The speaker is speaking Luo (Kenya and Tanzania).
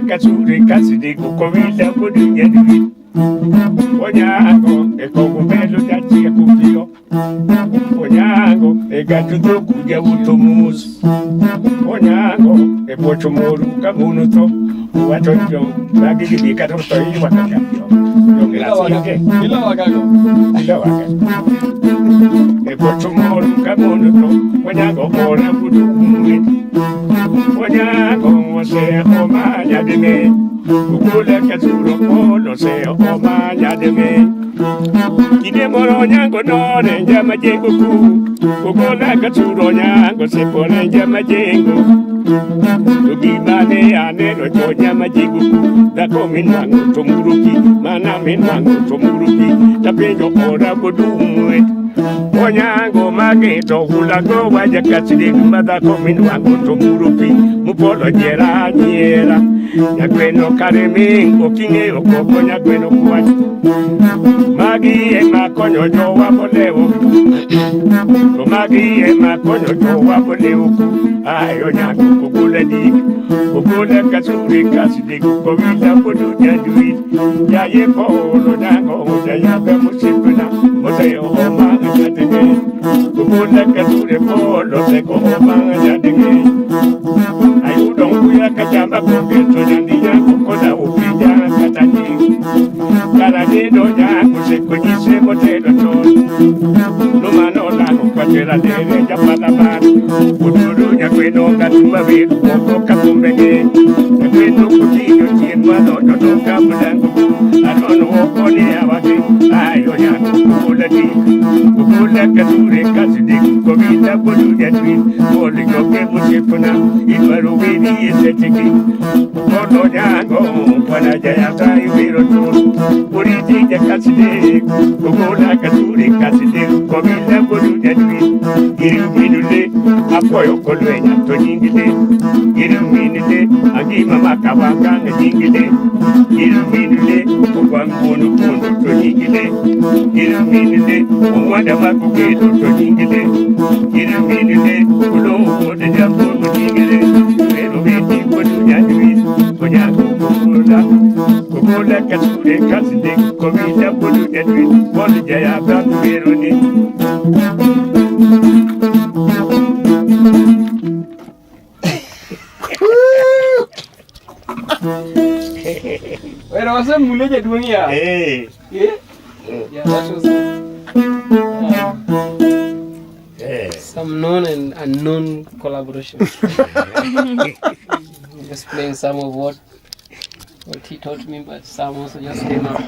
Kasure kaside kukowila kudunya dui Onyango ekokubelo jachia kupio Onyango egatuto kuja utomus Onyango epochomoru kamunuto Uwachocho bagigibika toto iwa kakapio Ila wakago. Ila waka. Epochomoru kamunuto Onyango ora kudu Onyango ose omanya dime Ukule kazuro polo se omanya dime Kide moro nyango no renja majengo ku Ukule kazuro nyango se porenja majengo Tugimane aneno chonya majengo ku Dako minwango tomuruki mana minwango tomuruki Tapenjo ora bodumwe Onyango mageto hulago wajakasiri madako minwango tomuruki Mupolo nyera nyera Nyakweno karemi oking'eyo koko nyakweno kwach Magi ema konyo jowa molewo To magi ema konyo jowa molewo ku Ayo nyango kugula dik Kugula kasuri kasidik Kowila bodu nyanduit Yaye polo nyango Jayabe musipuna Mose oma nyadenge Kugula kasuri polo Seko oma nyadenge Ayudo nguya kachamba kongeto nyandinya kokoda upija katani Karanido nyango sekonyise motelo chon Numano lano kwatera dere japalaban Uduru nyakweno gatuma bedu koko kakumbenge Nyakweno kutinyo chien mano dodoka mudango Anono okone awake ayo nyango kukula dik Kukula kasure kasidik Kowita bodu nyatwin Koli joke musipuna Idwaro wini esetiki Kono nyango Wana jayata ibiro chon Uriti jakaside Kukula kasure kaside Kowita bodu nyatwin Iruminule Apoyo kolwenya to nyingile Iruminule Agima makawanga nyingile Iruminule Okwangunu kundo to nyingile Iruminule Omwanda makukelo to nyingile Iruminule Ulo de jambo nyingile Pero beti bodu nyatwin Onyango kukula Kukula kasure kaside Kowita bodu nyatwin Bolu jayaba kuberoni Wera wasemule jaduong' ya. Eh. Eh? Yeah, that was Eh. some known and unknown collaboration. Just playing some of what he taught me, but some also just came up.